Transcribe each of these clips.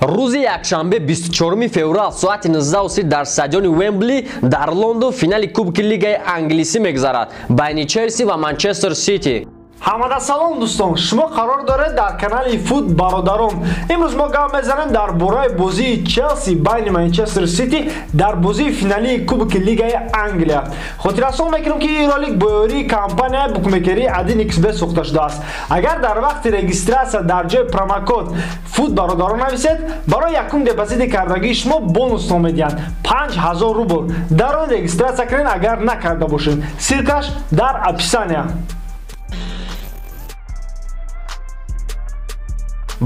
Рӯзи якшанбе 24 феврал соати 19:30 дар стадиони Уэмбли дар Лондон финали Кубки Лигаи Англисӣ мегузарад байни Челси ва Манчестер Сити. Ҳамада салом дӯстон, шумо қарор доред дар канали Фут Бародарон. Имрӯз мо гап мезанем дар бораи бозии Челси байни Манчестер Сити дар бозии финалии Кубки Лигаи Англия. Хотиррасон мекунем, ки ин ролик бо ёрии компанияи букмекерии 1xBet сохта шудааст. Агар дар вақти регистрация дар ҷои промокод Фут Бародарон нависед, барои якум депозити кардагии шумо бонусно медиҳанд 5000 рубл. Дар он регистрация кунед, агар накарда бошед. Ссылкаш дар описания.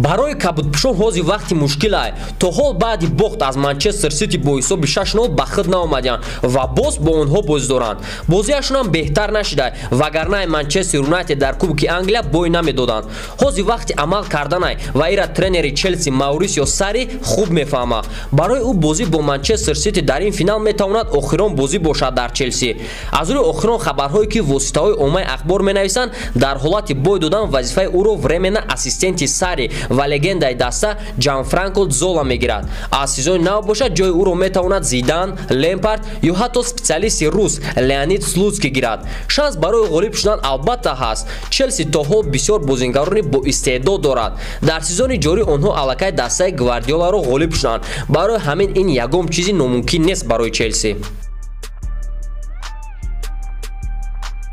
Барои кабудпӯшон ҳозир вақти мушкилай. То ҳол баъди бохт аз Манчестер Сити бо ҳисоби 6-0 ба худ наомадянд ва боз бо онҳо бозӣ доранд. Бозиашонам беҳтар нашидай, вагарнаи Манчестер Юнайтед дар Кубки Англия бой намедоданд. Ҳозир вақти амал карданай ва ира тренери Челси Маурисио Сари хуб мефаҳмад. Барои ӯ бозӣ бо Манчестер Сити дар ин финал метавонад охирон бозӣ бошад дар Челси. Аз рӯи охирон хабарҳое, ки воситаҳои оммаи ахбор менависанд, дар ҳолати бой додан вазифаи ӯро временно ассистенти Сари ва легендаи даста Ҷанфранко Зола мегирад. Аз сезони нав бошад, ҷои ӯро метавонад Зидан, Лемпард ё ҳатто специалисти рус Леонид Слутский гирад. Шанс барои ғолиб шудан албатта ҳаст. Челси то ҳол бисёр бозингарони боистеъдод дорад. Дар сезони ҷорӣ онҳо аллакай дастаи Гвардиоларо ғолиб шуданд. Барои ҳамин ин ягон чизи номумкин нест барои Челси.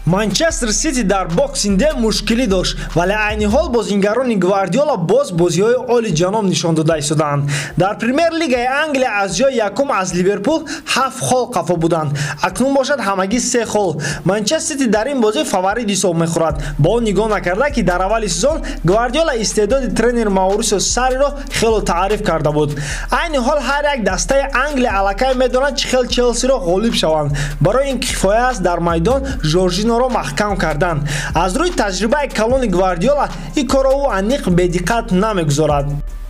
Манчестер Сити дар Boxing Day мушкилӣ дошт, вале айни ҳол бозингарони Гвардиола боз бозиҳои олиҷаноб нишон дода истодаанд. Дар Премер-лигаи Англия аз ҷои якум аз Ливерпул 7 хол қафо буданд. Акнун бошад ҳамагӣ 3 хол. Манчестер Сити дар ин бозӣ фаворит ҳисоб мехӯрад, бо он нигоҳ накарда, ки дар аввали сезон Гвардиола истеъдоди тренер Маурисио Сарриро хело таъриф карда буд. Айни ҳол ҳар як дастаи Англия аллакай медонад, чӣ хел Челсиро ғолиб шаванд. Барои ин кифоя аст дар майдон Жоржино ро маҳкам кардан. Аз рӯи таҷрибаи калони Гвардиола ин корро ӯ аниқ бедиққат намегузорад.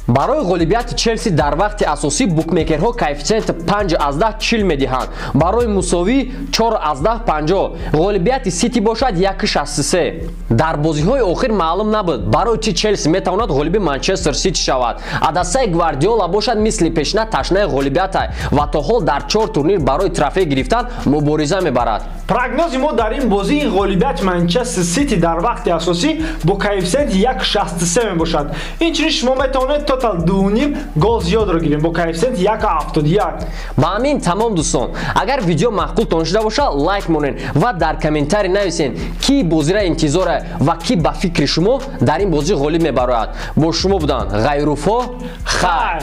Барои ғолибияти Челси дар вақти асосӣ букмекерҳо коэффициент 5,40 медиҳанд. Барои мусовӣ 4,50. Ғолибияти Сити бошад 1,63. Дар бозиҳои охир маълум набуд, барои чӣ Челси метавонад ғолиби Манчестер Сити шавад. А дастаи Гвардиола бошад мисли пешина ташнаи ғолибиятай ва то ҳол дар 4 турнир барои трофей гирифтан мубориза мебарад. Прогнози мо дар ин бозӣ ғолибияти Манчестер Сити дар вақти асосӣ бо коэффициенти 1,63 мебошад. Инчунин шумо метавонед тотал 2.5 гол зиёдро гирем бо коэффициенти 1,71. Ба ҳамин тамом дӯстон. Агар видео маъқултон шуда бошад, лайк монед ва дар комментарий нависед, ки бозира интизора ва ки ба фикри шумо дар ин бозӣ ғолиб мебарояд. Бо шумо буданд Ғайруфо. Хайр.